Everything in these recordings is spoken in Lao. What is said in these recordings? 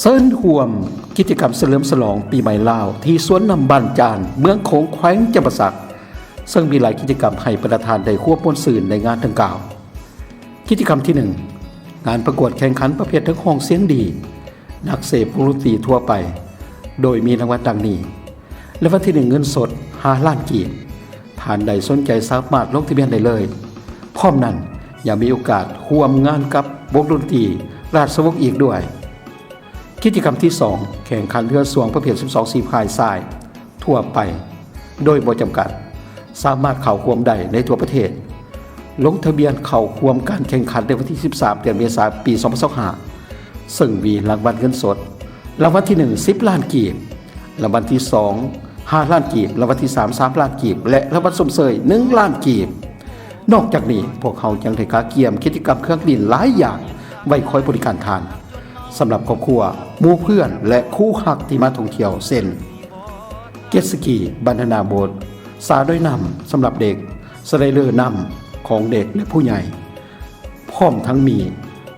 ເອີ້ນຮ່ວມກິດຈະກຳສະເຫຼີມສະຫຼອງປີໃໝ່ລາວ ທີ່ສວນນ້ຳບ້ານຈານ ເມືອງໂຂງ ແຂວງຈຳປາສັກ, ເຊິ່ງມີຫຼາຍກິດຈະກຳໃຫ້ບັນດາທ່ານໄດ້ຮ່ວມມ່ວນຊື່ນໃນງານດັ່ງກ່າວ. ກິດຈະກຳທີໜຶ່ງ ງານປະກວດແຂ່ງຂັນປະເພດນັກຮ້ອງສຽງດີ, ນັກເສບວົງດົນຕີທົ່ວໄປ, ໂດຍມີລາງວັນດັ່ງນີ້: ລາງວັນທີໜຶ່ງ ເງິນສົດຫ້າລ້ານກີບ. ທ່ານໃດສົນໃຈສາມາດລົງທະບຽນໄດ້ເລີຍ. ພ້ອມນັ້ນ ຍັງມີໂອກາດຮ່ວມງານກັບວົງດົນຕີລາຊະວົງອີກດ້ວຍ. ກິດຈະກຳທີສອງ ແຂ່ງຂັນເຮືອຊ່ວງປະເພດສິບສອງ ສີ່ພາຍຊາຍ ທົ່ວໄປໂດຍບໍ່ຈຳກັດ, ສາມາດເຂົ້າຮ່ວມໄດ້ໃນທົ່ວປະເທດ. ລົງທະບຽນເຂົ້າຮ່ວມການແຂ່ງຂັນໃນວັນທີສິບສາມ ເດືອນເມສາ ປີສອງພັນຊາວຫ້າ ເຊິ່ງມີລາງວັນເງິນສົດ, ລາງວັນທີໜຶ່ງ ສິບລ້ານກີບ, ລາງວັນທີສອງ ຫ້າລ້ານກີບ, ລາງວັນທີສາມ ສາມລ້ານກີບ ແລະ ລາງວັນຊົມເຊີຍ ໜຶ່ງລ້ານກີບ. ນອກຈາກນີ້ ພວກເຮົາຍັງໄດ້ກະກຽມກິດຈະກຳເຄື່ອງຫຼິ້ນຫຼາຍຢ່າງໄວ້ຄອຍບໍລິການທ່ານ ສຳລັບຄອບຄົວ, ໝູ່ເພື່ອນ ແລະ ຄູ່ຮັກທີ່ມາທ່ອງທ່ຽວ ເຊັ່ນ ເຈັດສະກີ, ບານານາໂບດ, ສະລອຍນ້ຳສຳລັບເດັກ, ສະໄລເດີນ້ຳຂອງເດັກ ແລະ ຜູ້ໃຫຍ່ ພ້ອມທັງມີ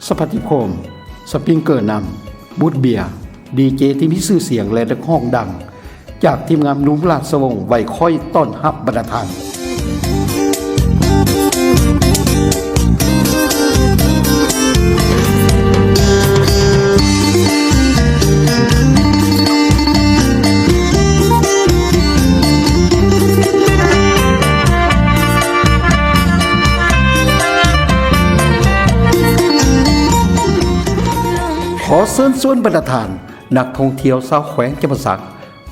ສະພາຕິໂພມ, ສະປຣິງເກີນ້ຳ, ບູດເບຍ, ດີເຈທີ່ມີຊື່ສຽງ ແລະ ນັກຮ້ອງດັງ ຈາກທີມງານໜຸ່ມລາຊະວົງໄວ້ຄອຍຕ້ອນຮັບບັນດາທ່ານ. ຂໍເຊີນຊວນບັນດາທ່ານ ນັກທ່ອງທ່ຽວຊາວແຂວງຈຳປາສັກ,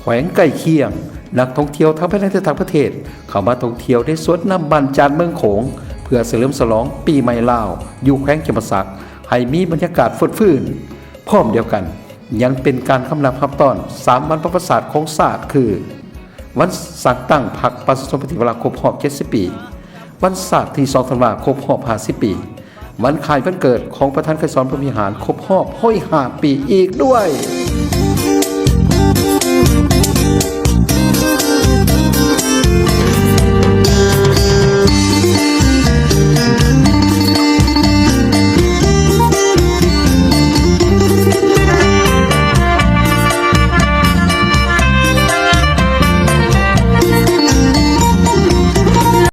ແຂວງໃກ້ຄຽງ, ນັກທ່ອງທ່ຽວທັງພາຍໃນ ແລະ ຕ່າງປະເທດ ເຂົ້າມາທ່ອງທ່ຽວໃນສວນນ້ຳບ້ານຈານເມືອງໂຂງ ເພື່ອສະເຫຼີມສະຫຼອງປີໃໝ່ລາວ ຢູ່ແຂວງຈຳປາສັກ ໃຫ້ມີບັນຍາກາດຟົດຟື້ນ. ພ້ອມດຽວກັນ ຍັງເປັນການຄຳນັບຮັບຕ້ອນສາມວັນປະຫວັດສາດຂອງຊາດ ຄື ວັນສ້າງຕັ້ງພັກປະຊາຊົນປະຕິວັດລາວຄົບຮອບເຈັດສິບປີ, ວັນຊາດທີສອງທັນວາຄົບຮອບຫ້າສິບປີ, ວັນຄ້າຍວັນເກີດຂອງປະທານໄກສອນ ພົມວິຫານ ຄົບຮອບຮ້ອຍຫ້າປີອີກດ້ວຍ.